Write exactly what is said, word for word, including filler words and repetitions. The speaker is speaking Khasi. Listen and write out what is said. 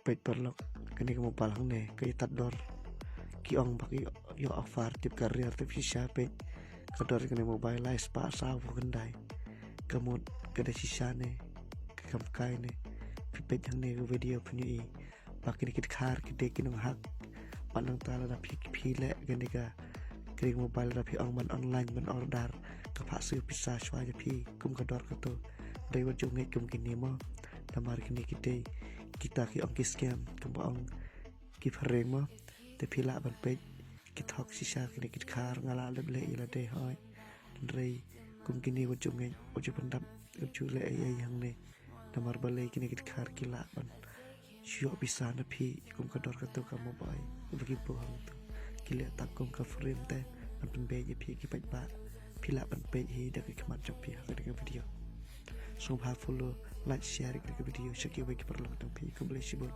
Peit paralok, kane ka mobile hangne ka ïa tad dor. Ki ong ba ki ïoh offer tip ka riar tip shisha. Peit ka dor kane mobile lai spah saw phew khyndai. Ka mut ka dei shisha ne ka kam kai ne? Phi peit hangne ka video phin ïohi ba kine ki dkhar ki dei ki nonghak. Pat nangta lada phi phi leh kane ka kane ka mobile, lada phi ong ban online ban order, ka phah siew pisa shuwa ïa phi kum ka dor kato. Dei wat ju ngeit kum kine mo. Namar kine ki dei kita ki ong ki scam, kumba ong ki phareng mo. Te phi lah ban peit, ki thok shisha kine ki dkhar, nga lah leh leh ïa lade hoi. Hynrei kum kine wat ju ngeit, wat ju pyndap, wat ju leh ei ei hangne. Namar balei kine ki dkhar ki lah ban shu ïoh pisa na phi kum ka dor kato ka mobile ba ki buh hangto. Ki leh tang kum ka frame te ban pynbeit ïa phi ki paidbah. Phi lah ban peit hi da ki khmat jong phi ha kane ka video. Sngewbha follow, like, share ïa kane ka video sha kiwei ki paralok jong phi. Khublei shibun.